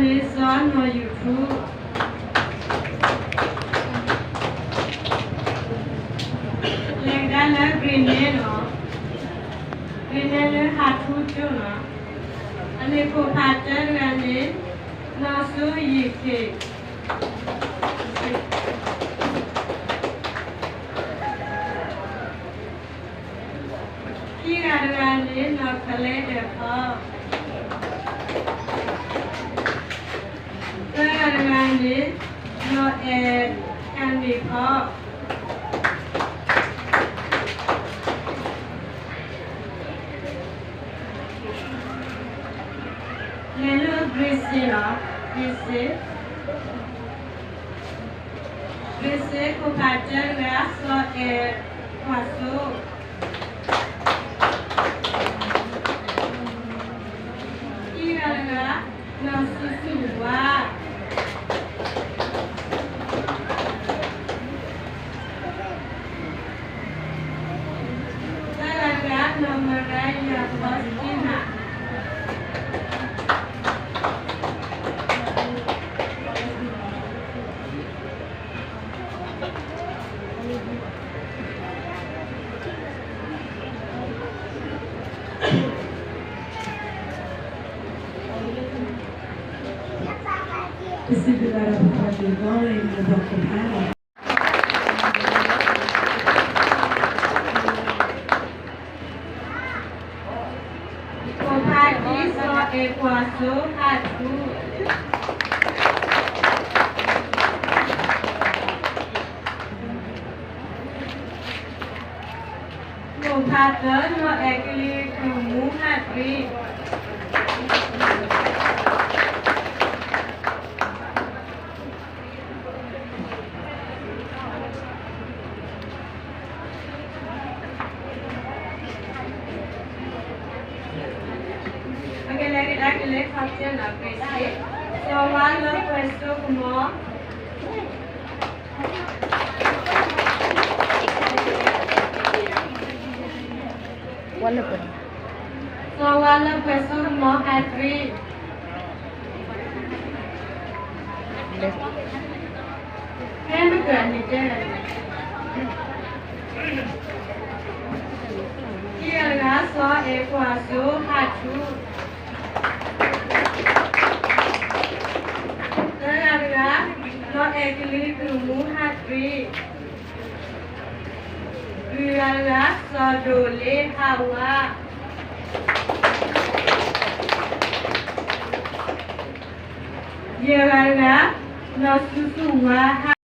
န့ၣ်စီၤနီၢ်ယုၢ်ထူ, လဲၤကဒါလၢ grade nine နီၤ, grade nine လၢဟးထူကၠိနီၤ, အန့ၣ်ခိၣ်ဖးတၢတဂၤန့ၣ် နီၢ်စိယံၤခ့ၣ် ခံဂၤတဂၤန့ၣ် နီၢ်ကလဲဒၢးဖီ, သၢဂၤတဂၤန့ၣ် နီၢ်အဲၣ်ကန့ၢ်ဖီ, လဲၤလၢ grade six လီၤ, grade six, grade six ခိၣ်ဖးတၢတဂၤ စီၤအဲၣ်ကွၢ်စိ ခံဂၤတဂၤ နီၢ်စူၣ်စူၣ်ဝါ, သၢဂၤတဂၤ နီၢ်မရၤယၤဖီစတံနၤ ပစံးဘျုးဘၣ်ပှၤသ့ၣ်တဖၣ်န့ၣ် ပှၤခိၣ်ဖးန့ၣ် ခိၣ်ဖးခံ စီၤအဲၣ်ကွၢ်စိဟးထူ, ခိၣ်ဖးသၢ နီၢ်အဲၣ်ကလံၤကမူဟးတရံး ပကလဲၤကဒါက့ၤလၢ ခီၣ်တၢၢ်နီၣ်ဂံၢ်စ့, စီၤဝါလၢပှဲၤစိကမီၤ, စီၤဝါလၢပှဲၤစိကမီၤဟးတရံး, ဖဲမကၢၢ်န့ၣ်တဲ, ခံဂၤတဂၤ စီၤအဲၣ်ကွၢ်စိဟးထူ, သၢဂၤတဂၤ နီၢ်အဲၣ်ကလံၤကမူဟးတရံး, လွံၢ်ဂၤတဂၤ စီၤဒိၣ်လ့ဟးဝါ, ယဲၢ်ဂၤတဂၤ နီၢ်စူၣ်စူၣ်ဝါ